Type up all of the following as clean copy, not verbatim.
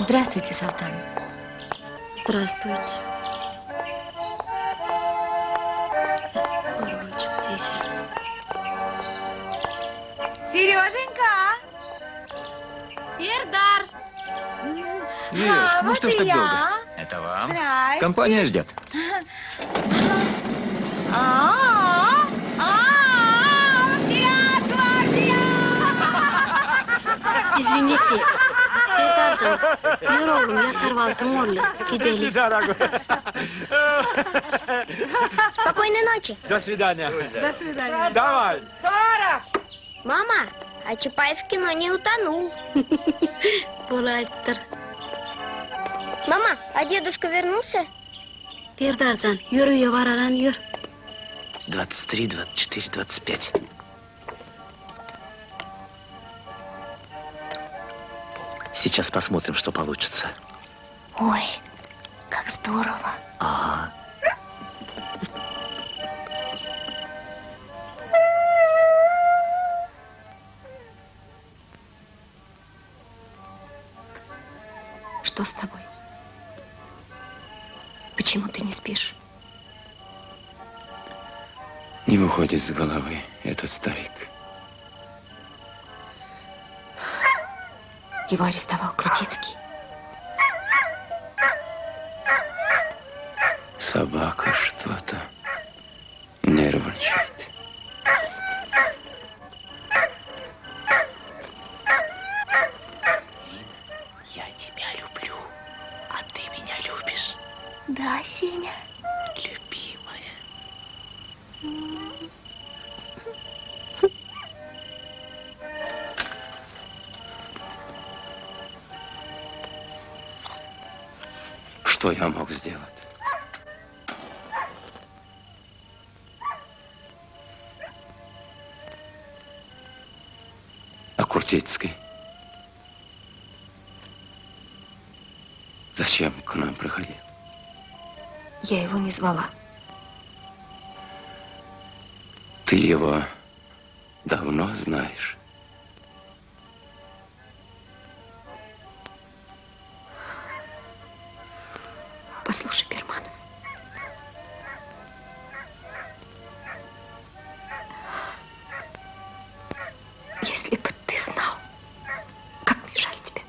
Здравствуйте, Салтан. Здравствуйте. Görgüljik teyze. Сереженька! Serdar! Верочка, ну вот что ж и так я. долго? Это вам. Здрасте. Компания ждет. А, а, вперед, гвардия! Извините, Serdarjan, ýör oglum, ýatar wagtyň boldy. Gideli. Дорогой. Спокойной ночи. До свидания. До свидания. Давай. Мама, а Чапаев в кино не утонул. Bolaýypdyr. Мама, а дедушка вернулся? Serdarjan, ýör öýe baralan, ýör. 23, 24, 25. Сейчас посмотрим, что получится. Ой, как здорово. Ага. Что с тобой? Почему ты не спишь? Не выходит с головы этот старик. Его арестовал Крутицкий. Собака что-то нервничает. Я тебя люблю, а ты меня любишь, Да, Сеня. любимая. Что я мог сделать? А Крутицкий? Зачем к нам приходил? Я его не звала. Ты его давно знаешь. Послушай, Берманов. Если бы ты знал, как мне жаль тебя.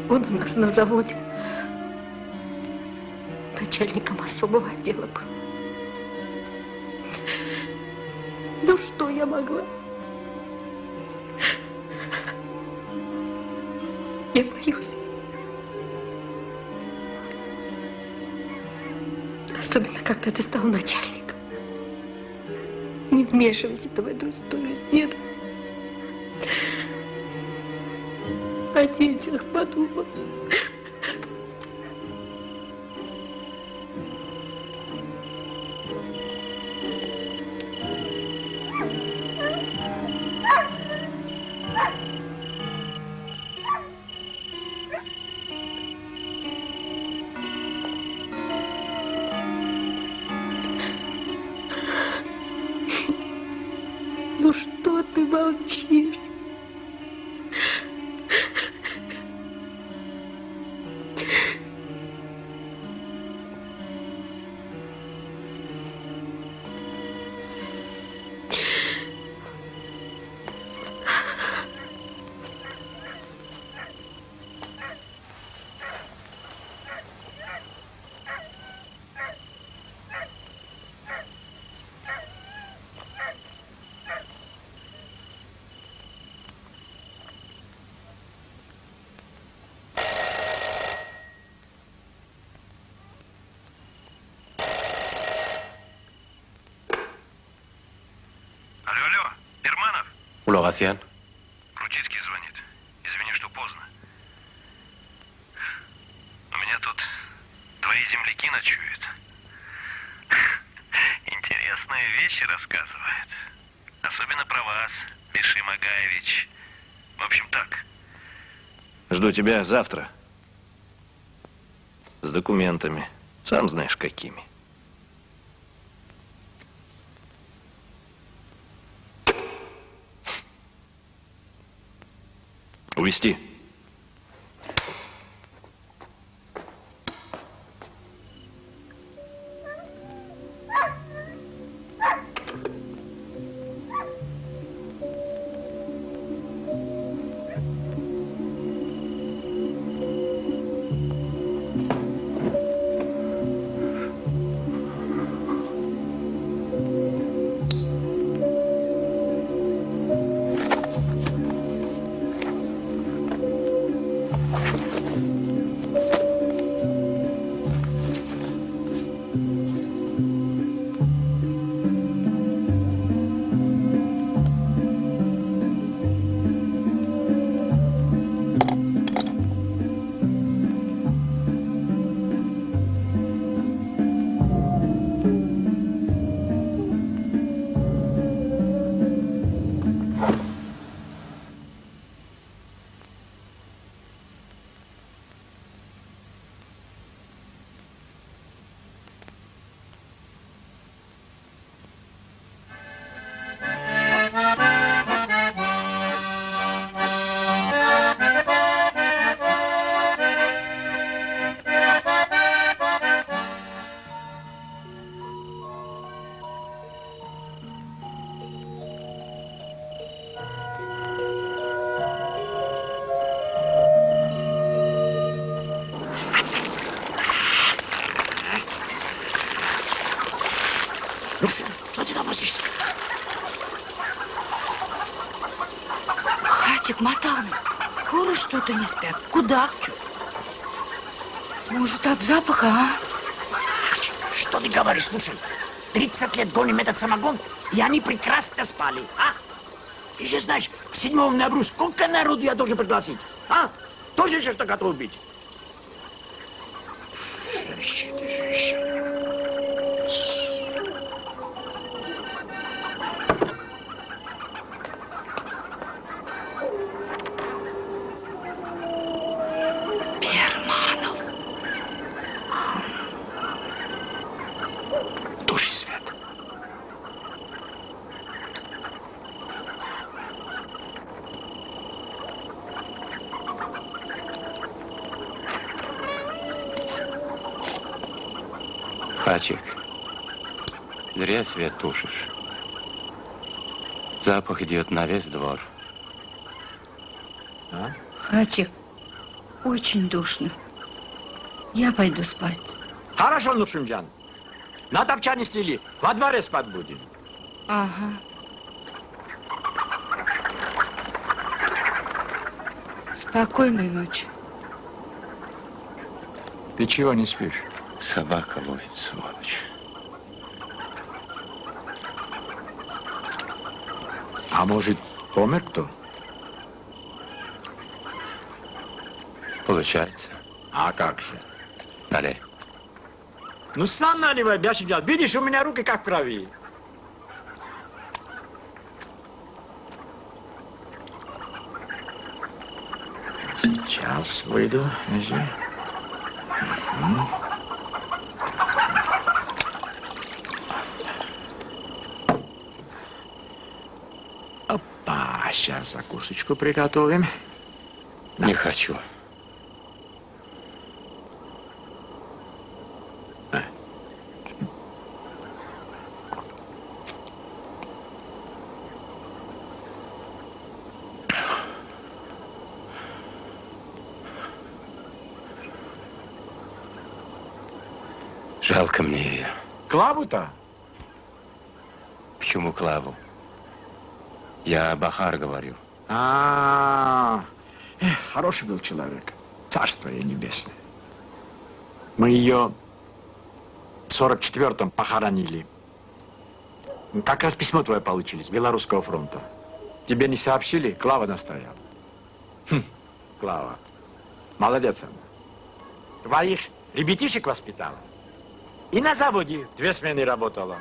Он у нас на заводе начальником особого отдела был. Ну что я могла? Я боюсь. Особенно, когда ты стал начальником. Не вмешивайся ты в эту историю с дедом. О детях подумай. Ну что ты молчишь? Алло, алло, Берманов? Gulak asýan. Крутицкий звонит. Извини, что поздно. У меня тут твои земляки ночуют. Интересные вещи рассказывают. Особенно про вас, Бешим-ага. Тагаевич. В общем так. Жду тебя завтра. С документами. Сам знаешь, какими. Увести. Что ты там возишься? Хачик, Матаны, куры что-то не спят. Кудахчут. Может, от запаха, а? Хачик, что ты говоришь, слушай? 30 лет гоним этот самогон, и они прекрасно спали, а? Ты же знаешь, к 7 ноябрю сколько народу я должен пригласить, а? Тоже еще что готов убить? Женщина, женщина. Перманов. Туши свет. Хачик, зря свет тушишь. Запах идет на весь двор. Хачик, очень душно. Я пойду спать. Хорошо, Нуршимджан. На топчане стели, во дворе спать будем. Ага. Спокойной ночи. Ты чего не спишь? Собака воет, сволочь. А может, помер кто? Получается. А как же? Налей. Ну сам наливай, Бяшимджан. Видишь, у меня руки как в крови. Сейчас выйду. Подожди. Мгм. Опа, сейчас закусочку приготовим. Не хочу. Жалко мне ее. Клаву-то? Почему Клаву? Я о Бахар говорю. А, эх, хороший был человек. Царство ей небесное. Мы ее в 44-м похоронили. Как раз письмо твое получили с Белорусского фронта. Тебе не сообщили? Клава настояла. Хм, Клава. Молодец она. Твоих ребятишек воспитала. И на заводе в две смены работала.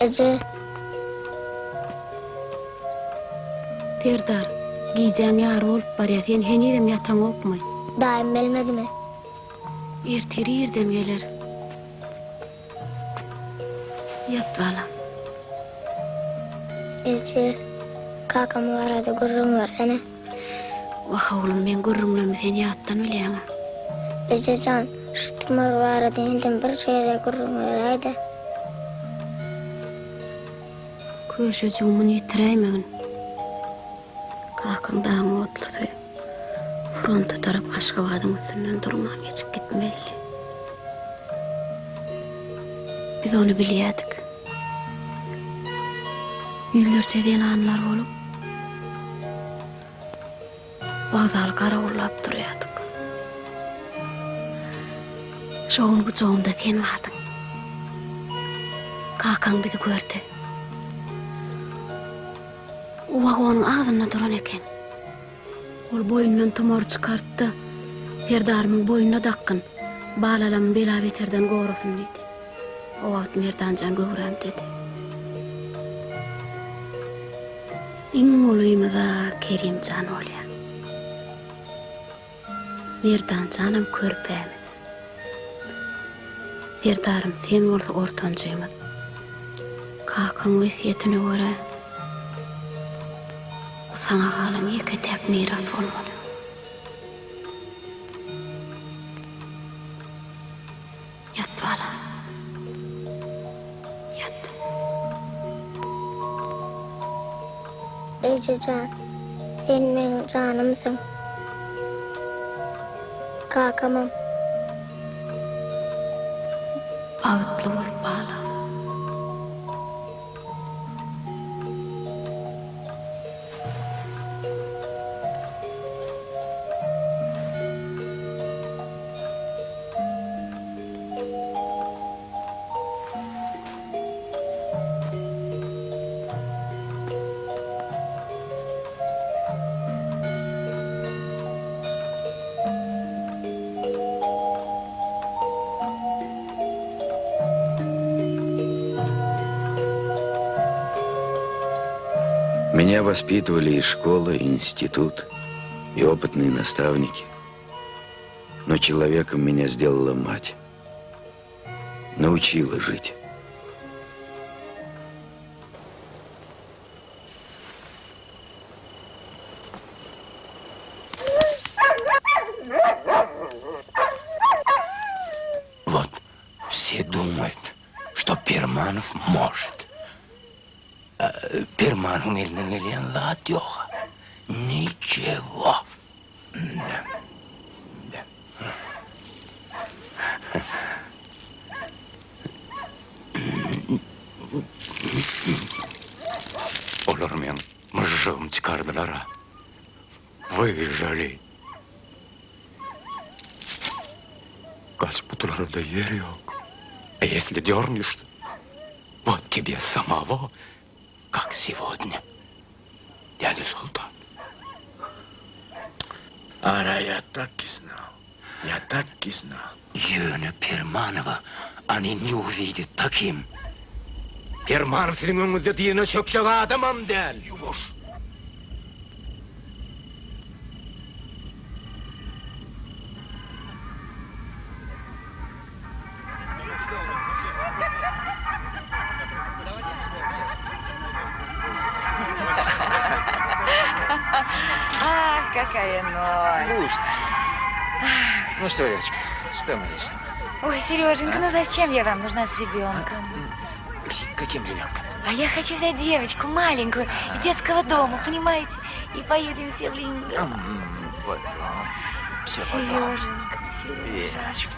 Eje. Serdar, gijäň ýary bolup barýa, sen henizem ýataňokmy? Daýym gelmedimi? Ertir irden geler. Ýat balam. Eje, kakam barada gürrüň bersene. Wah, oglum, meň gürrüňlerimi sen ýatdan bilýäň-ä. Eje jan, şu tumar barada indem bir şeýle gürrüň beräý-dä. Köşejigiň muny ýitiräýmegin. Kakaň dagyň otlusy fronta tarap Aşgabadyň üstünden durman geçip gitmelidi. Biz ony bilýärdik. Ýüzlerçe zenanlar bolup, wokzaly garawullap durýardyk. Şo gün gujagymda sen bardyň. Kakaň bizi gördi. Wagonyň agzynda duran eken. Ol boýundan tumary çykartdy. Serdarymyň boýnuna dakgyn, balalamy bela-beterden gorasyn diýdi. O wagt Merdan jan göwrämdedi. Iň ulymyz-a Kerim jan bolýar. Merdan janam körpämiz. Serdarym, sen bolsa ortanjymyz. Kakaň wesýetine görä, bu saňa galan ýeke-täk miras bolmaly. Ýat balam. Ýat. Eje jan, sen meň janymsyň. Kakamam. Bagtly bol balam. Меня воспитывали и школа, и институт, и опытные наставники. Но человеком меня сделала мать. Научила жить. Вот все думают, что Перманов может. Permanyň elinden gelýän zat ýog-a. Niçewo. Olar meň myžžygymy çykardylar-a. Wyžali. Gaçyp gutulara-da ýer ýok. A ýesli dýornişdi. Wot tebe samowo, kak sewodnýa, däde Soltan. Ara ýa tak i znal, ýa tak i znal. Ýöne Permanowa oni ne uwidit takim. Permanow siziň öňüňizde dyzyna çökjek adamam däl. Ýuwaş! Ах, какая ночь! Ну что, Верочка, что мы здесь? Ой, Сереженька, ну зачем я вам нужна с ребенком? Каким ребенком? А я хочу взять девочку маленькую из детского дома, понимаете? И поедем все в Ленинград. Потом. Все потом. Сереженька, Сережа. Верочка.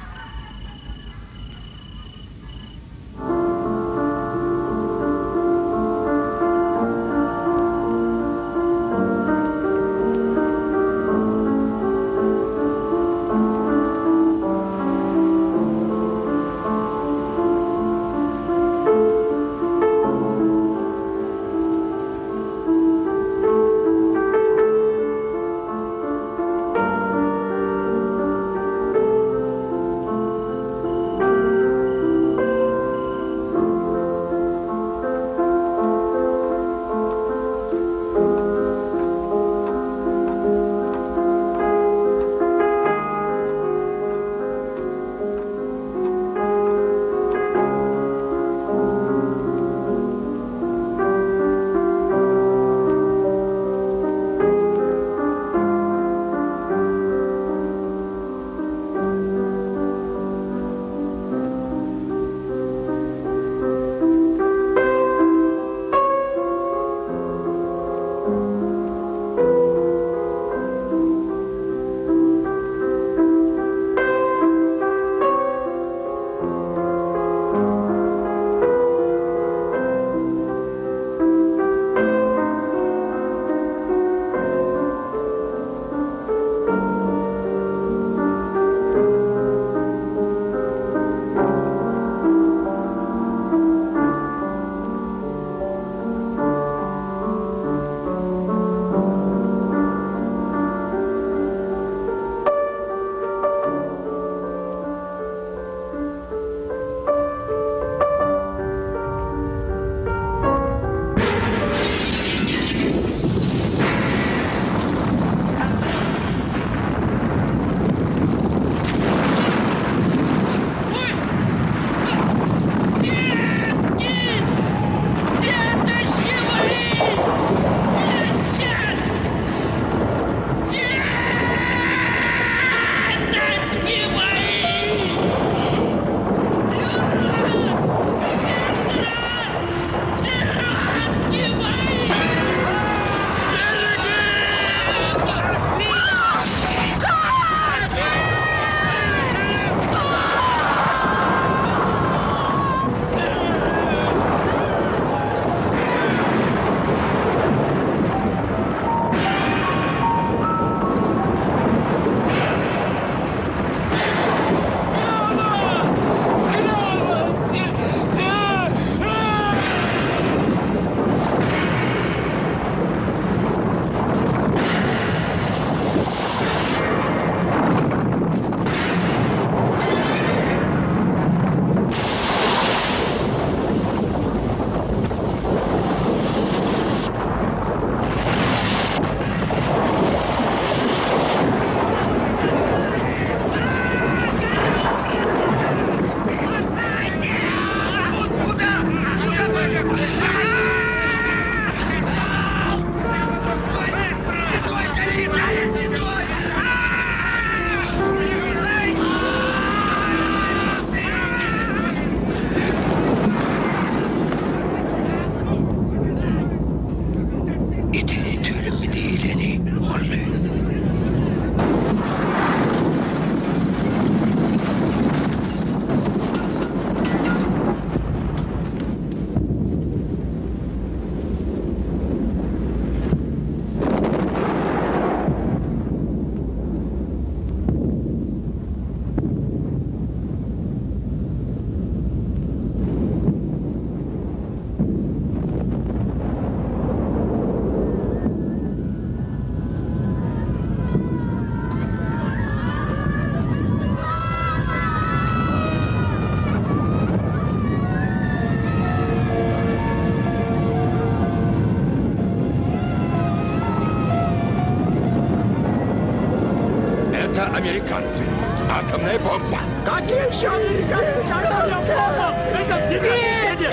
Какие еще американцы? Когда я понял? Это землетрясение!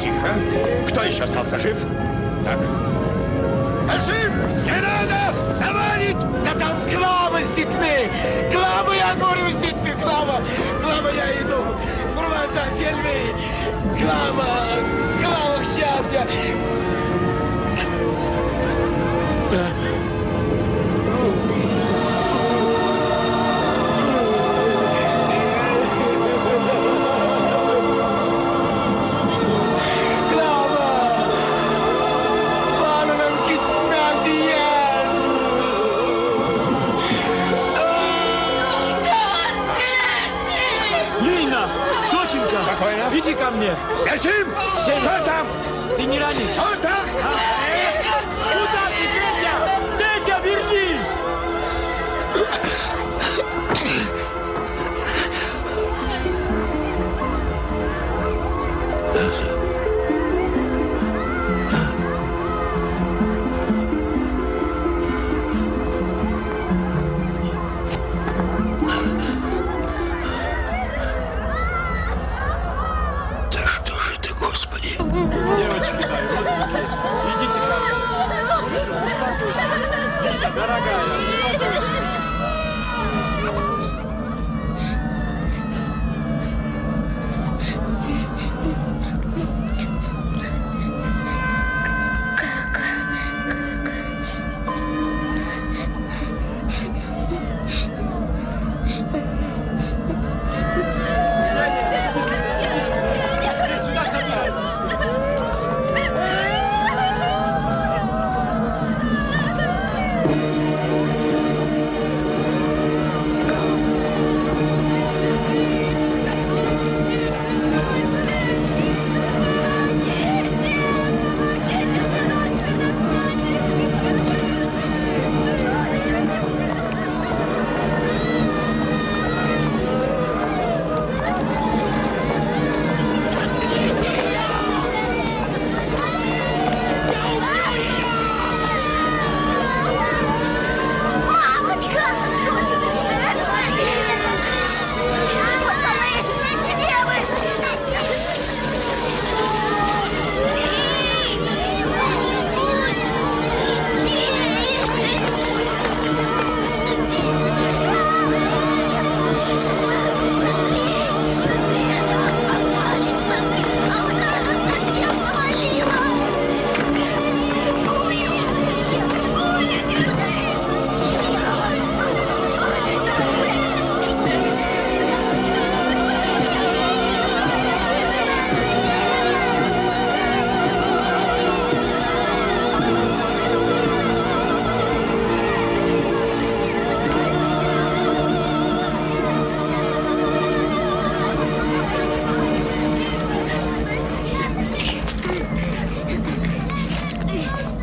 Тихо. Кто еще остался жив? Так. Азим, не надо! Завалит! Да там Клава с детьми! Клава, я говорю, с детьми! Клава! Клава, я иду! Провожать Эльми! Клава! Клава, сейчас я... Klava! Balalarym gitmän diýýän! Нина! Доченька! Спокойно. Иди ко мне! Азим! Кто там? Ты не ранен! Кто там? Куда ты, Петя? Петя, вернись! Да что же ты, Господи? Девочки мои, родненькие, идите ко мне. Ну всё, успокойся. Нина, дорогая, успокойся. Kaka, kaka. Сеня, иди сюда, иди сюда. Вы сюда собирайтесь все. Мамочка! Пацаны, где вы?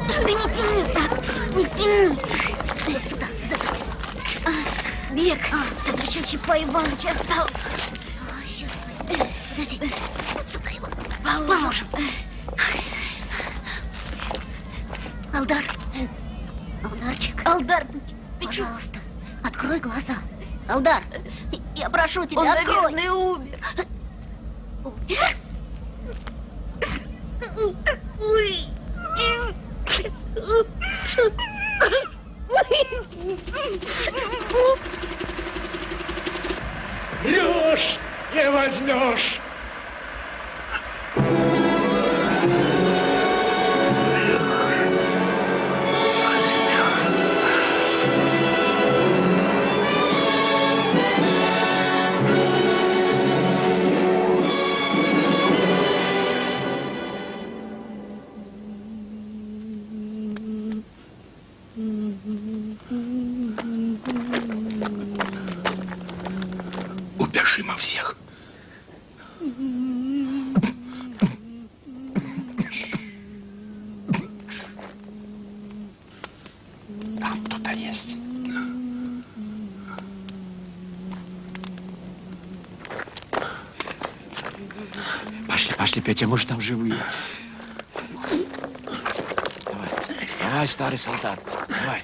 Да не тяни так, не тяни. Вот сюда, сюда. А, Бег, там еще Чапай Иваныч остался. А, сейчас, подожди. Вот сюда его положим. Алдар, Алдарчик. Алдар, ты чего? Пожалуйста, открой глаза. Алдар, я прошу тебя, Он, открой. наверное, умер. Ой. Врешь, не возьмешь. Убежим от всех. Там кто-то есть. Пошли, пошли, Петя, может, там живые. Давай, давай, старый солдат, давай.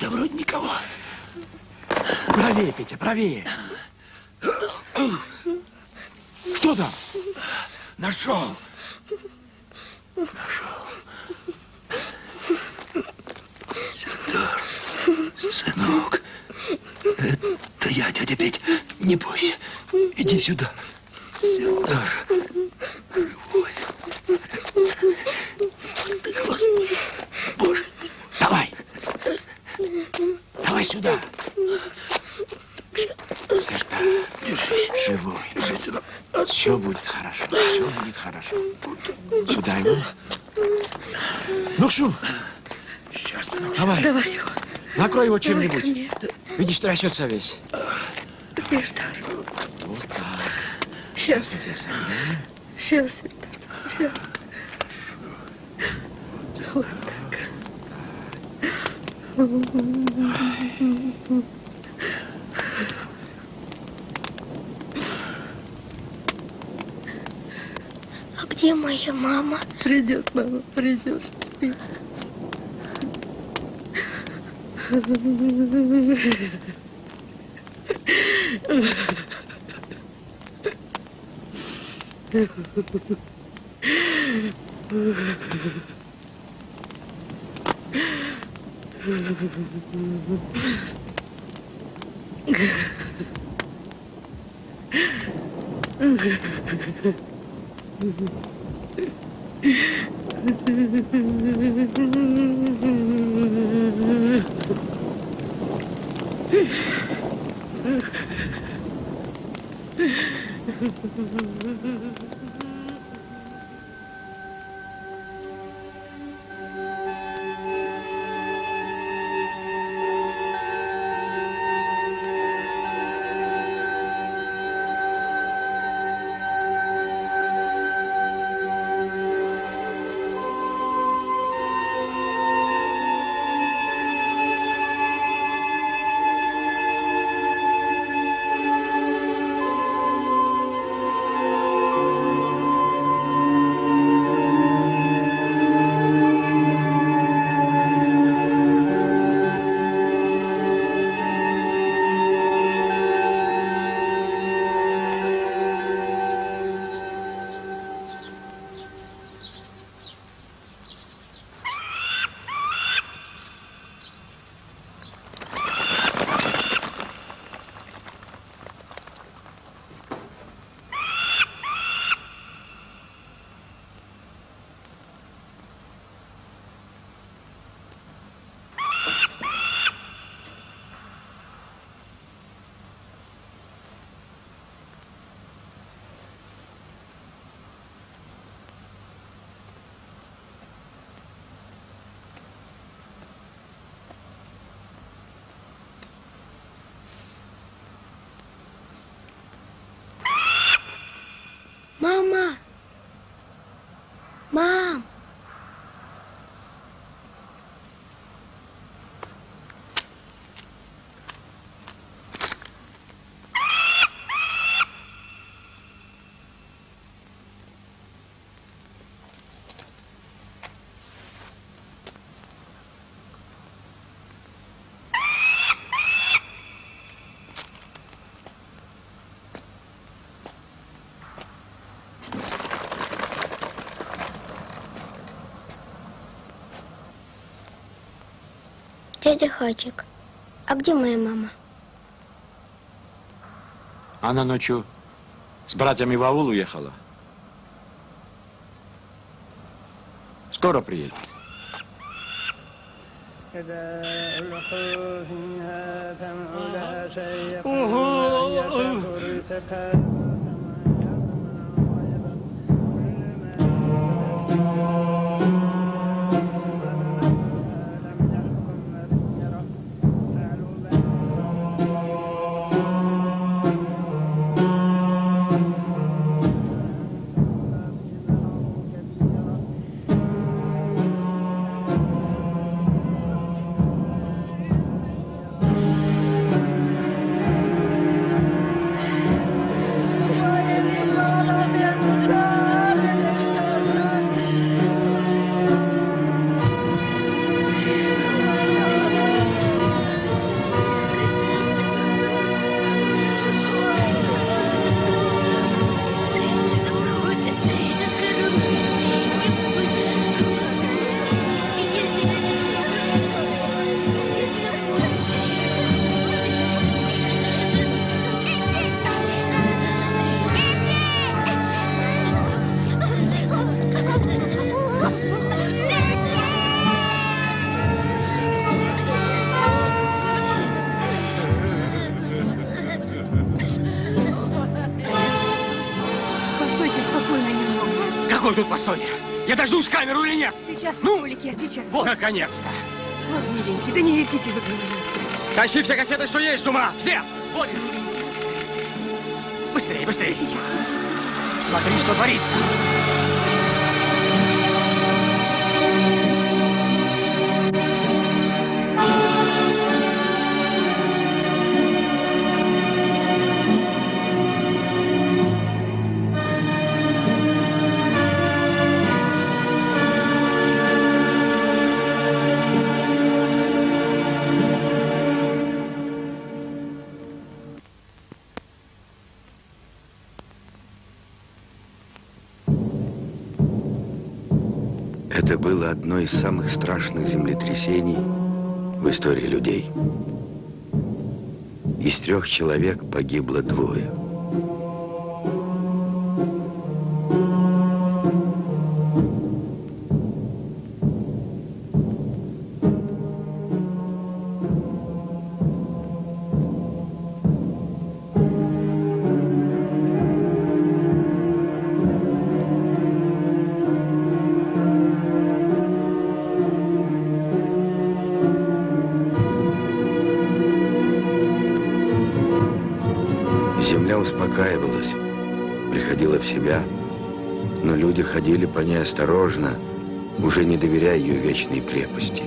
Да вроде никого. Правее, Петя, правее. Что там? Нашел. Нашел. Сердар, сынок, это я, дядя Петь. Не бойся. Иди сюда. Сердар, живой. Ты, Господи, Боже. Давай. Давай сюда. Сердар, живой. Держись, сынок. Все будет хорошо, все будет хорошо. Сюда его. Ну, Шум, Сейчас, сынок. давай. Давай его. Накрой его Давай ко чем-нибудь. мне. Видишь, трясется весь. Сердар. Вот так. Сейчас. Сейчас, Сердар. Сейчас. Вот так. А где моя мама? Придет, мама, придет. Спи. Mama! Mam! Дядя Хачик, а где моя мама? Она ночью с братьями в аул уехала. Скоро приедет. Какой тут постой? Я дождусь камеру или нет? Сейчас, ну? Улик, я сейчас. Вот, наконец-то! Вот, миленький, да не вертите вы головой. Тащи все кассеты, что есть с ума! Все! Вот! Быстрее, быстрее! Да сейчас. Смотри, что творится! Это было одно из самых страшных землетрясений в истории людей. Из трех человек погибло двое. Земля успокаивалась, приходила в себя, но люди ходили по ней осторожно, уже не доверяя ее вечной крепости.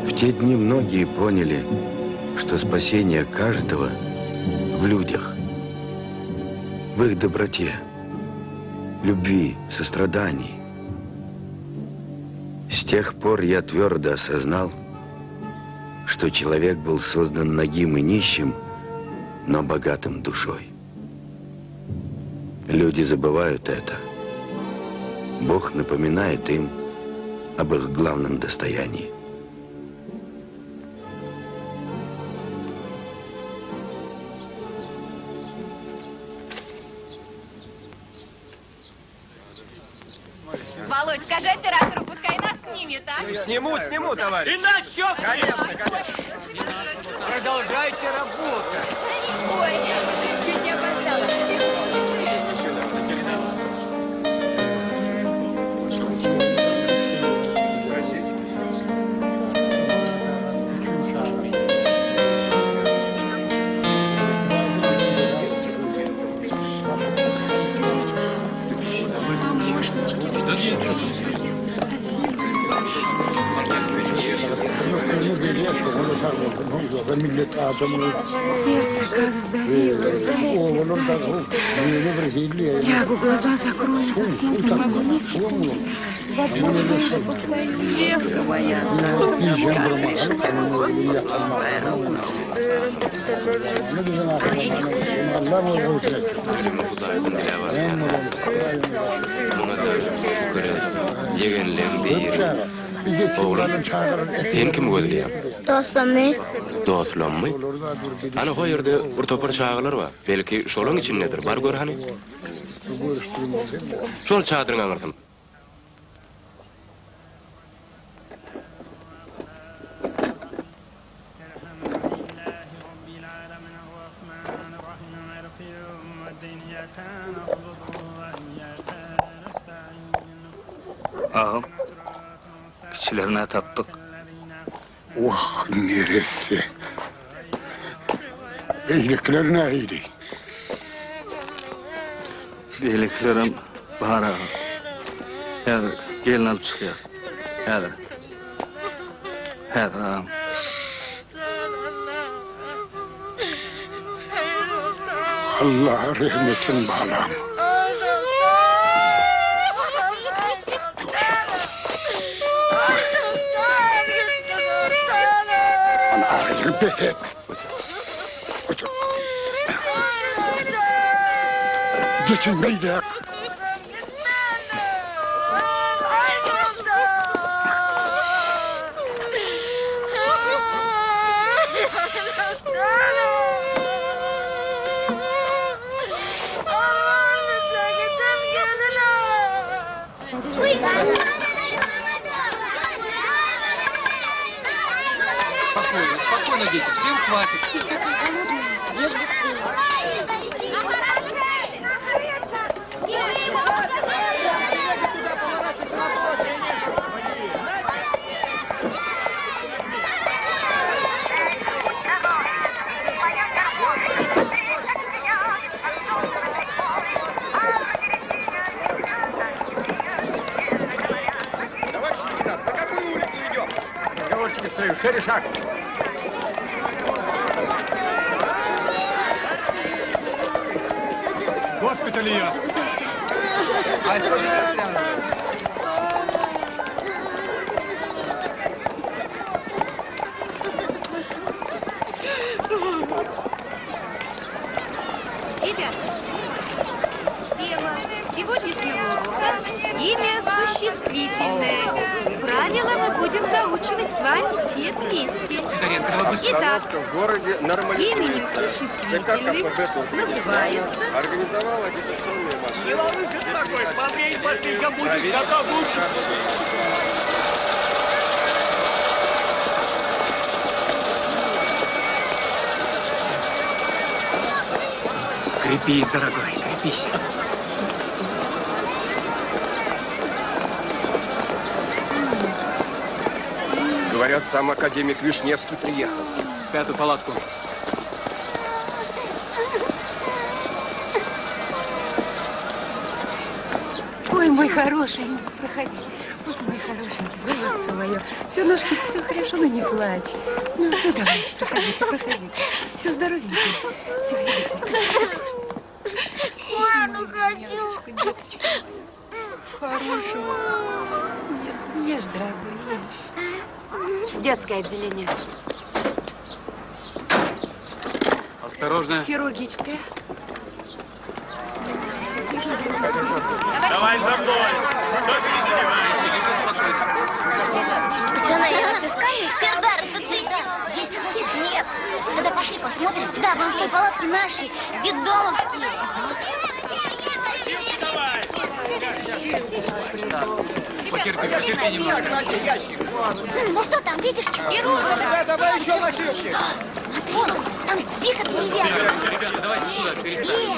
В те дни многие поняли, что спасение каждого в людях, в их доброте, любви, сострадании. С тех пор я твердо осознал, что человек был создан нагим и нищим, но богатым душой. Люди забывают это. Бог напоминает им об их главном достоянии. Володь, скажи оператору, пускай нас снимет, а? Сниму, сниму, товарищ. Иначе! Конечно, конечно. Продолжайте работать. Ой, чуть не опоздала. Сердце как сдавило. Лягу, глаза закрою, заснуть не могу ни секунды. Постою, девка моя, что мне скажешь, Господи, Oglum, sen kimi gözleýäň? Dostumy. Dostlaňmy? Ana ho ýerde bir topar çagalar bar. Belki, şolaň içindedir. Bar gör hany. Şol çadyryň aňyrsynda. Agam, kiçilerini-ä tapdyk. Wah, neresse. Beýlekiler nähili? Beýlekilerem bar agam. Häzir gelin alyp çykýar. Häzir. Häzir agam. Allah rehim etsin balam. Ana agyryny bes et. Geçin beýläk. Спокойно, спокойно, дети, всем хватит. Ты такая голодная, ешь быстрее. Шире шаг! Госпиталь ее! Ребята, тема сегодняшнего урока – имя существительное. Правила мы будем заучивать с вами все вместе. Сидоренко, давай быстро. Итак, В городе именем нормализуется. ЦК существительных КПБ Туркменистана называется организовал агитационные машины. Не волнуйся, дорогой, побрей, пострижем, будешь готов лучше. Крепись, дорогой, крепись. Говорят, сам академик Вишневский приехал. В пятую палатку. Ой, мой хороший, проходи. Вот мой хорошенький, золотце мое. Все, ножки, все хорошо, но не плачь. Ну, ну давайте, проходите, проходите. Все здоровенькие. Все, идите. Мама, хочу. Деточка Хорошего. Нет, ешь, дорогой, ешь. Детское отделение. Осторожно. Хирургическое. Давай за мной! Пацаны, я вас искали? Сердар, это ты? Есть хочешь? Нет. Тогда пошли посмотрим. Да, вон в той палатке наши, детдомовские. Потерпи, потерпи немножко. Ну что там, видишь? Да, давай еще носилки! Смотри, там пихот не Ребята, давайте сюда, переставим.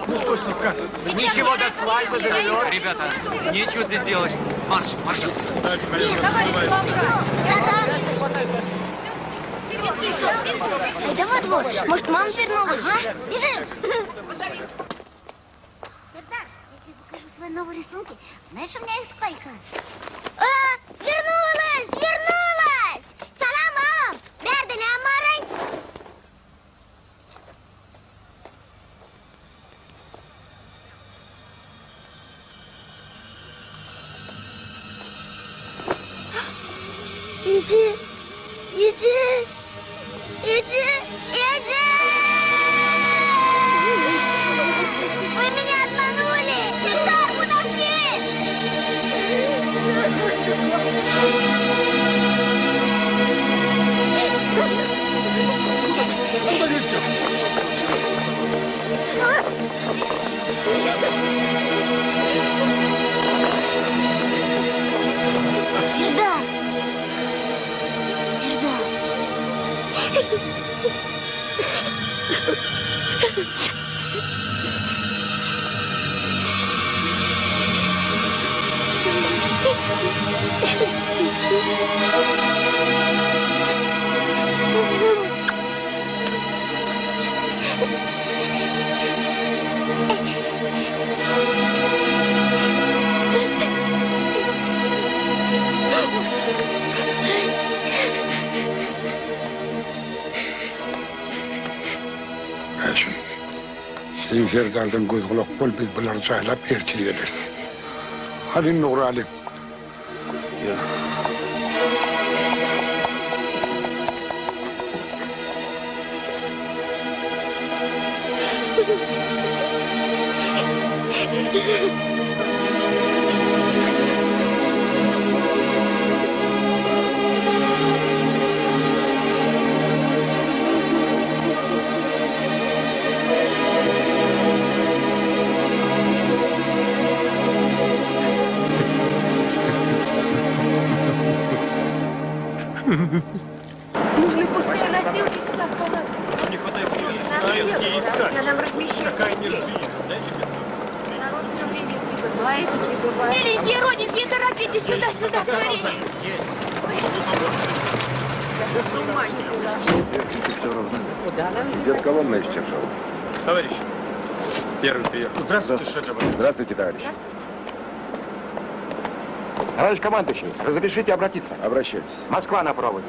Ну что с ним, как? Ничего, до свадьбы доживет. Ребята, нечего здесь делать. Марш, марш. Айда во двор. Может, мама вернулась? Ага, бежим. Сердар, я тебе покажу свои новые рисунки. Знаешь, у меня их сколько? А, вернулась, вернулась! Салам, мам! Берден, амарай! Иди, иди, иди, иди! Вы меня обманули! Сердар, подожди! Сердар! Сердар! Bäşim, sen Serdardan göz-gulak bol, biz bulary jaýlap ertir geleris. Hany indi ugraly. Ýör. Нужны пустые носилки сюда, в палатку. Не хватает Нам делать, где нам размещать людей. Народ все время прибывает и прибывает. Миленькие, родненькие, торопитесь сюда, сюда, скорее. Я просто ума не приложу. Куда нам Идет колонна из Чершова. Товарищ, первый приехал. Здравствуйте, Шаджаба. Здравствуйте, товарищ. Здравствуйте. Товарищ командующий, разрешите обратиться? Обращайтесь. Москва на проводе.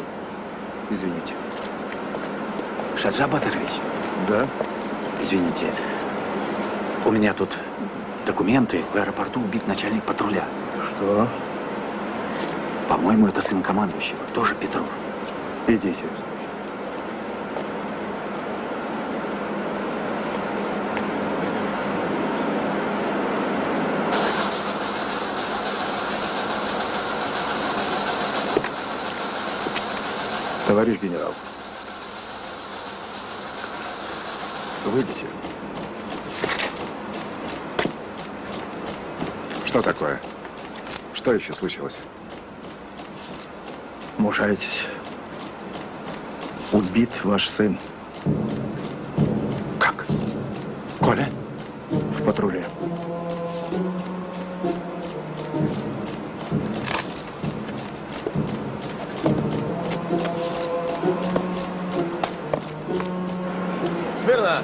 Извините. Шаджа Батырович. Да? Извините. У меня тут документы. В аэропорту убит начальник патруля. Что? По-моему, это сын командующего, тоже Петров. Идите. Товарищ генерал, выйдите. Что такое? Что еще случилось? Мужайтесь. Убит ваш сын. Как? Коля? В патруле. Смирно!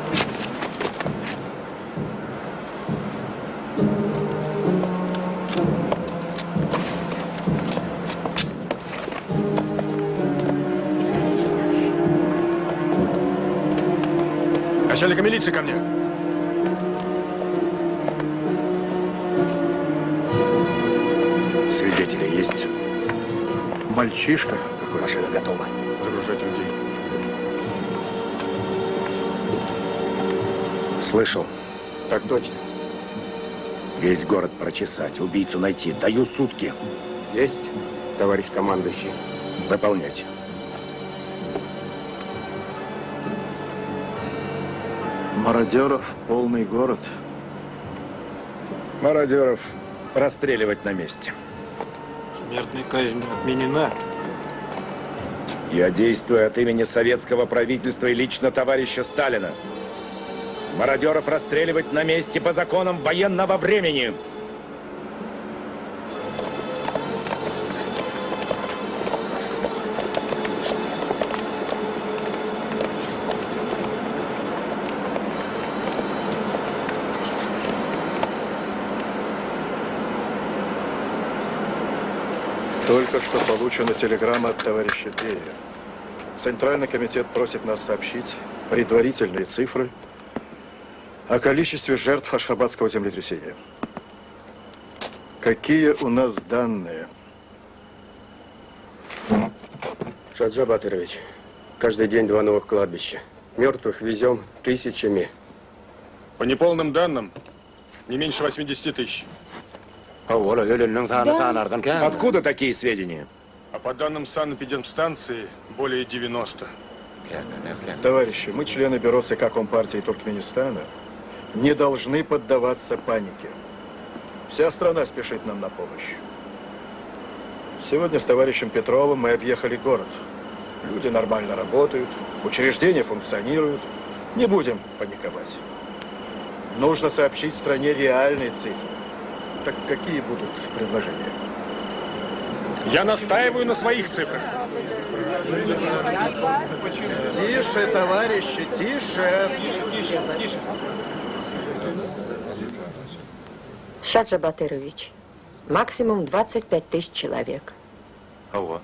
Начальника милиции ко мне! Свидетели есть? Мальчишка какой. Машина готова. Загружать людей. Слышал. Так точно. Весь город прочесать, убийцу найти. Даю сутки. Есть, товарищ командующий. Выполнять. Мародеров полный город. Мародеров расстреливать на месте. Смертная казнь отменена. Я действую от имени советского правительства и лично товарища Сталина. Мародеров расстреливать на месте по законам военного времени. Только что получена телеграмма от товарища Берия. Центральный комитет просит нас сообщить предварительные цифры о количестве жертв Ашхабадского землетрясения. Какие у нас данные? Шаджа Батырович, каждый день два новых кладбища. Мертвых везем тысячами. По неполным данным, не меньше 80 тысяч. Откуда такие сведения? А по данным санэпидемстанции, более 90. Товарищи, мы, члены бюро ЦК Компартии Туркменистана, не должны поддаваться панике. Вся страна спешит нам на помощь. Сегодня с товарищем Петровым мы объехали город. Люди нормально работают, учреждения функционируют. Не будем паниковать. Нужно сообщить стране реальные цифры. Так какие будут предложения? Я настаиваю на своих цифрах. Тише, товарищи, тише. Тише, тише. Шаджа Батырович, максимум 25 тысяч человек. Ого.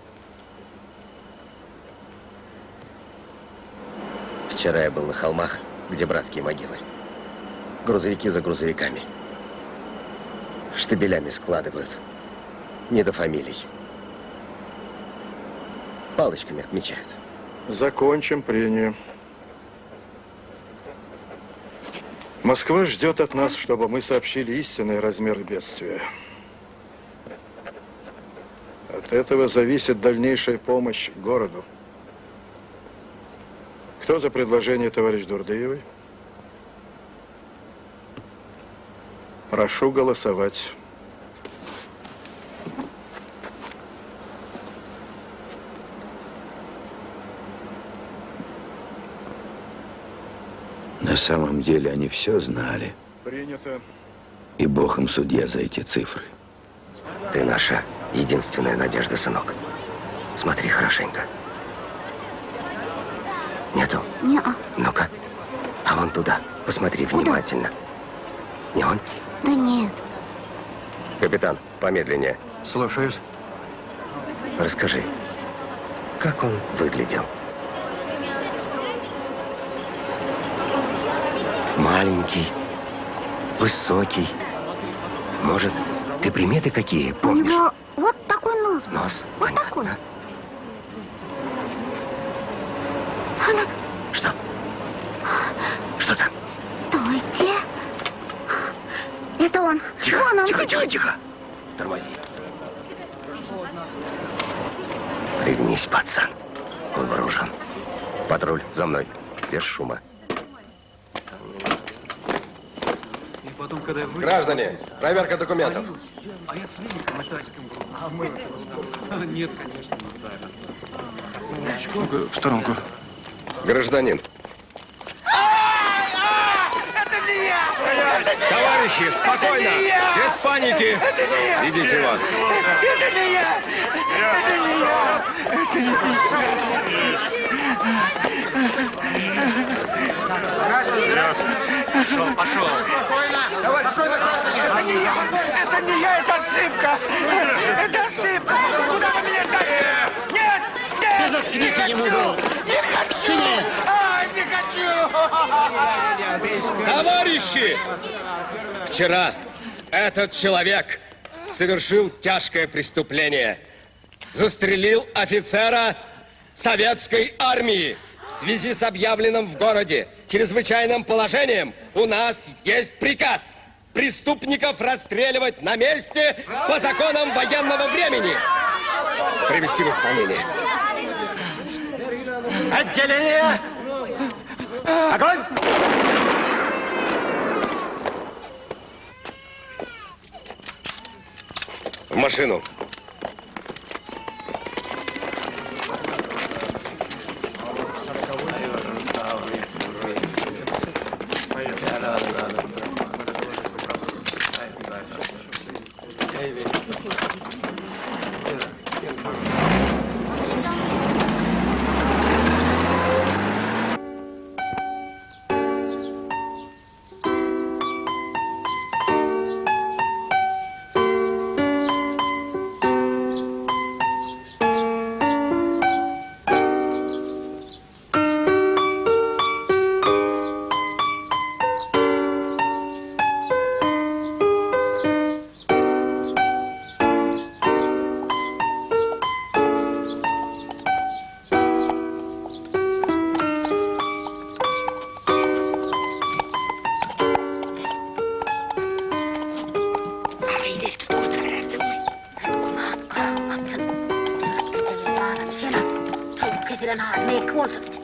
Вчера я был на холмах, где братские могилы. Грузовики за грузовиками. Штабелями складывают. Не до фамилий. Палочками отмечают. Закончим прение. Москва ждет от нас, чтобы мы сообщили истинные размеры бедствия. От этого зависит дальнейшая помощь городу. Кто за предложение, товарищ Дурдыевой? Прошу голосовать. На самом деле они все знали. Принято. И бог им судья за эти цифры. Ты наша единственная надежда, сынок. Смотри хорошенько. Нету? Не-а. Ну-ка. А вон туда. Посмотри внимательно. Не он? Да нет. Капитан, помедленнее. Слушаюсь. Расскажи, как он выглядел? Маленький, высокий. Может, ты приметы какие У помнишь? него вот такой нос. был. Нос, Вот такой. Она... Что? Что там? Стойте. Это он. Тихо, Вон он тихо, сидит. тихо, тихо. Тормози. Пригнись, пацан. Он вооружен. Патруль, за мной. Без шума. И потом, когда я вылез, Граждане, проверка документов. А я с великом и тазиком был. А мы... Нет, конечно, не В сторонку. Гражданин. Товарищи, спокойно, без паники. Идите вон. Это не я! Это не я! Это не я! Пошел, пошел. Это не я! Это не я! Это ошибка! Это ошибка! Куда вы меня тащите? Нет! Нет! заткните Не ему хочу! рот. Не хочу! А, не хочу! Товарищи! Вчера этот человек совершил тяжкое преступление. Застрелил офицера советской армии. В связи с объявленным в городе чрезвычайным положением у нас есть приказ преступников расстреливать на месте по законам военного времени. Привести в исполнение. Отделение! Огонь! В машину.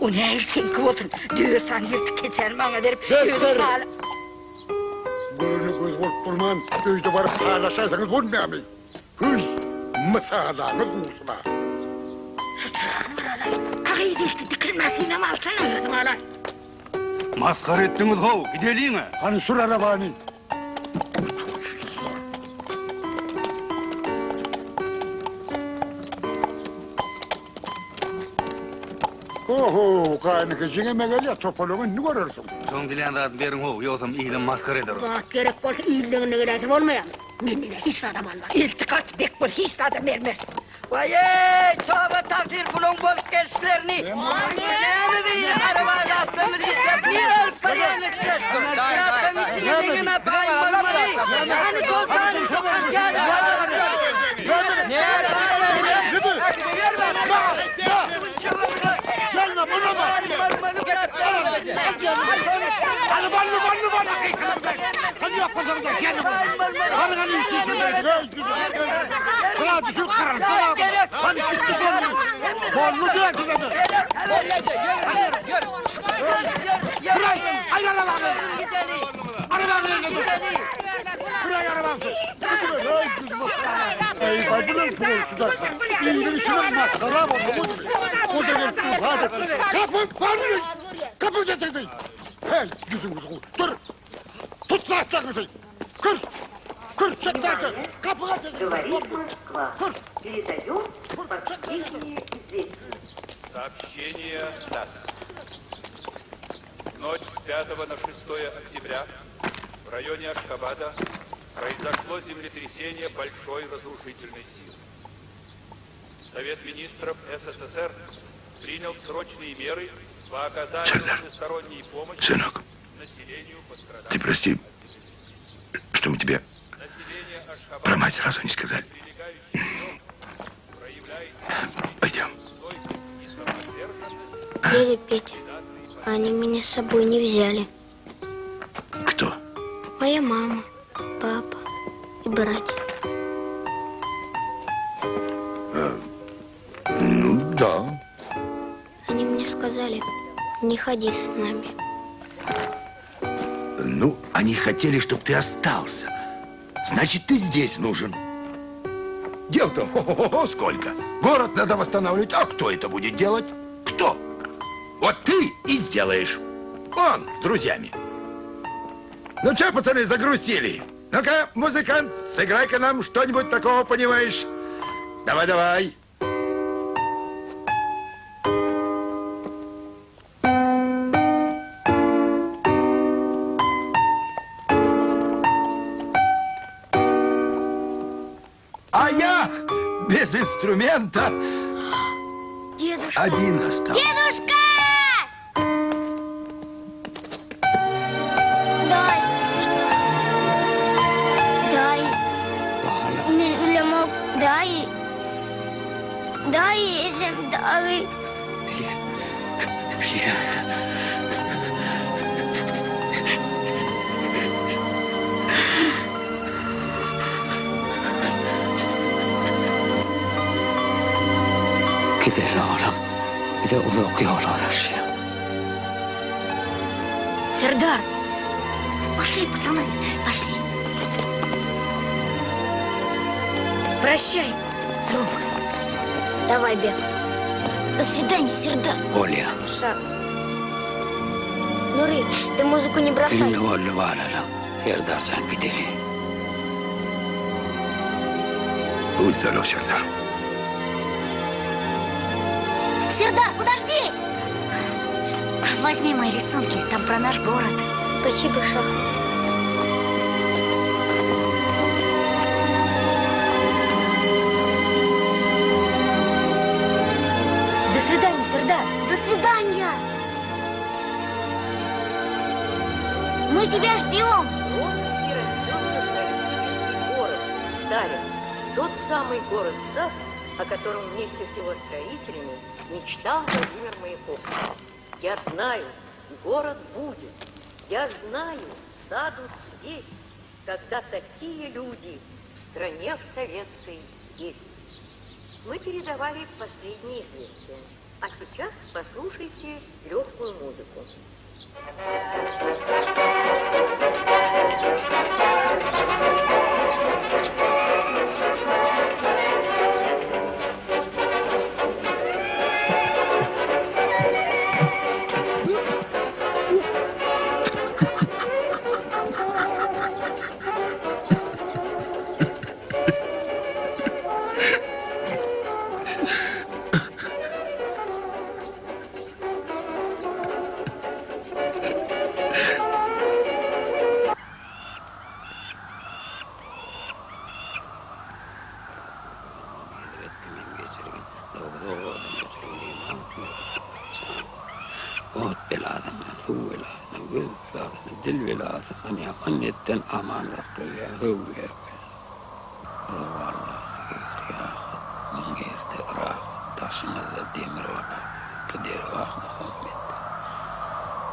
O ne seňki bolsun. Dörsan ýyrtyk keçäni maňa berip, Besdir! özüň gal. Göni göz bolup durman, öýde baryp paýlaşaýsaňyz bolmaýarmy? Hüý, mysalaňyz gursun-a. Şu çyrany bir alaý. Agy dişli dikilmesinem alsana özüň alaý. Masgara etdiňiz how, gideliň-ä. Hany sür arabany. Oho, gaýyneke jiňeme gelýär, topalaňy indi görersiň. Şoň dileýän zadyny beriň how, ýogsam ilem masgara eder ony. Zat gerek bolsa illeňine geläýse bolmaýarmy? Menden-ä hiç zadam almaz. Iltikat bek bol, hiç zadam bermez. Waý-eý, toba tagsyr bulaň bolup gelişlerini! Näme beýle araba zatlaryňyzy ýükläp nirä alyp barýaňyz siz? Zatlaryň içine deňeme paý bolmaly! Hany tolkanyň sokan Kapı getirdin. Hey yüzünüzü Dur. Tut saçlarınızı. Kır. Kır çatlardı. Kapı getirdin. Говорит Москва. Передаем последние известия. Сообщение ТАСС. В ночь с 5 на 6 октября в районе Ашхабада Произошло землетрясение большой разрушительной силы. Совет министров СССР принял срочные меры по оказанию всесторонней помощи Сынок, населению пострадавшим. ты прости, что мы тебе про мать сразу не сказали. Пойдем. Дядя Петя, они меня с собой не взяли. Кто? Моя мама, папа и братья. Э, ну, да. Они мне сказали, не ходи с нами. Ну, они хотели, чтобы ты остался. Значит, ты здесь нужен. Дел-то хо-хо-хо, сколько. Город надо восстанавливать. А кто это будет делать? Кто? Вот ты и сделаешь. Он с друзьями. Ну что, пацаны, загрустили? Ну-ка, музыкант, сыграй-ка нам что-нибудь такого, понимаешь? Давай-давай. А я без инструмента Дедушка. один остался. Дедушка! Дай. Что? Дай. Men ölemok. Дай. Дай, ejem, дай. Gideli oglum. Bize uzak ýol garaşýar. Сердар! Пошли, пацаны, пошли. Прощай, друг. Давай, Бек. До свидания, Сердар. Bolýar. Шах. Нури, ты музыку не бросай. Indi boldy balalam. Serdarjan gideli. Будь здоров, Сердар. Сердар, подожди! Возьми мои рисунки, там про наш город. Спасибо, Шах. До свидания, Сердар. До свидания. Мы тебя ждем. Омске растет социалистический город Сталинск. Тот самый город-сад, о котором вместе с его строителями мечтал Владимир Маяковский. Я знаю, город будет. Я знаю, саду цвесть, когда такие люди в стране в советской есть. Мы передавали последние известия. А сейчас послушайте легкую музыку. Ot belasyndan, suw belasyndan, göz belasyndan, dil belasyndan ýaman niýetden aman sakla ýa höwle Müň ýerde rahat, daşyňyzda demir gala, bu dergah Muhammet.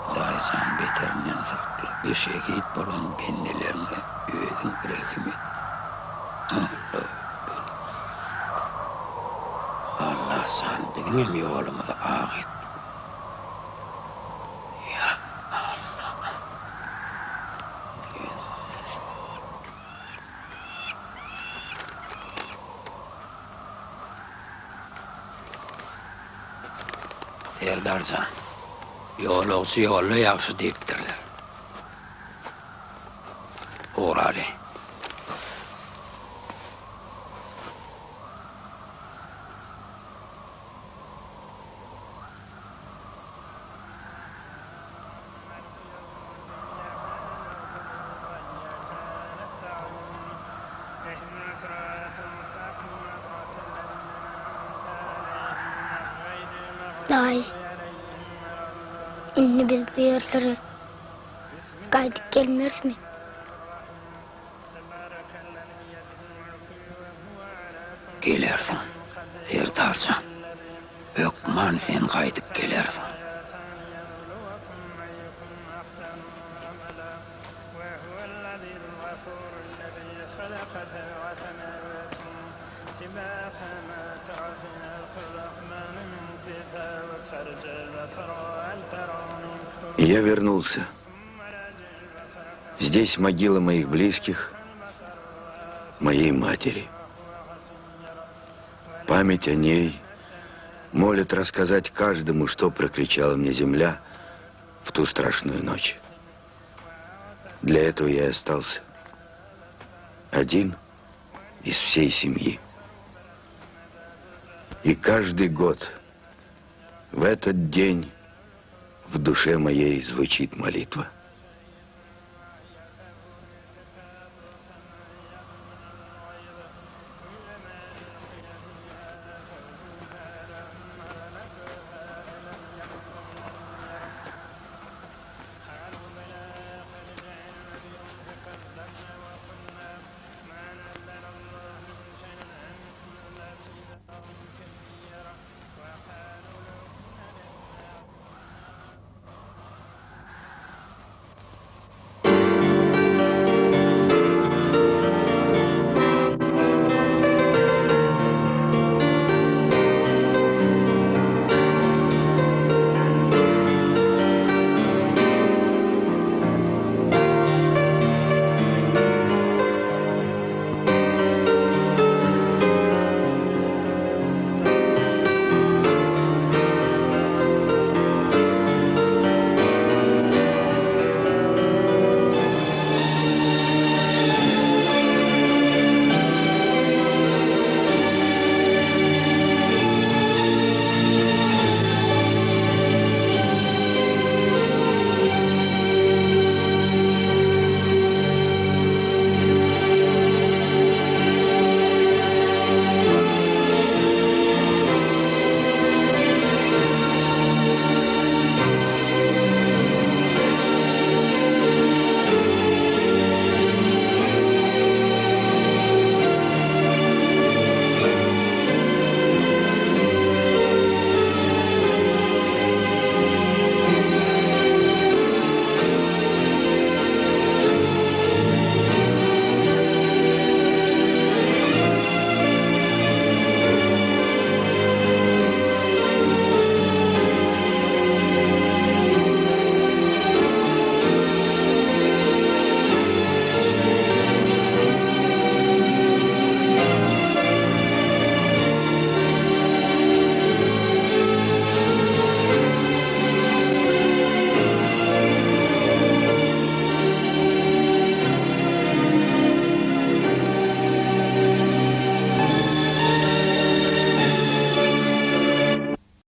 Hudaýjan beterinden sakla, bu şehit bolan bendeleriňe özüň rehim et. Allahu Ekber. Allahjan biziňem ýolumyzy ak et. Ýa Allah. Ýüzüň olsun et. Serdarjan, ýolagçy ýolda ýagşy diýipdirler. Ugraly. Daýy, indi biz bu ýerlere gaýdyp gelmerismi? Gelersiň, Serdar jan. Hökman sen gaýdyp gelersiň. Я вернулся. Здесь могила моих близких, моей матери. Память о ней молит рассказать каждому, что прокричала мне земля в ту страшную ночь. Для этого я и остался. Один из всей семьи. И каждый год в этот день в душе моей звучит молитва.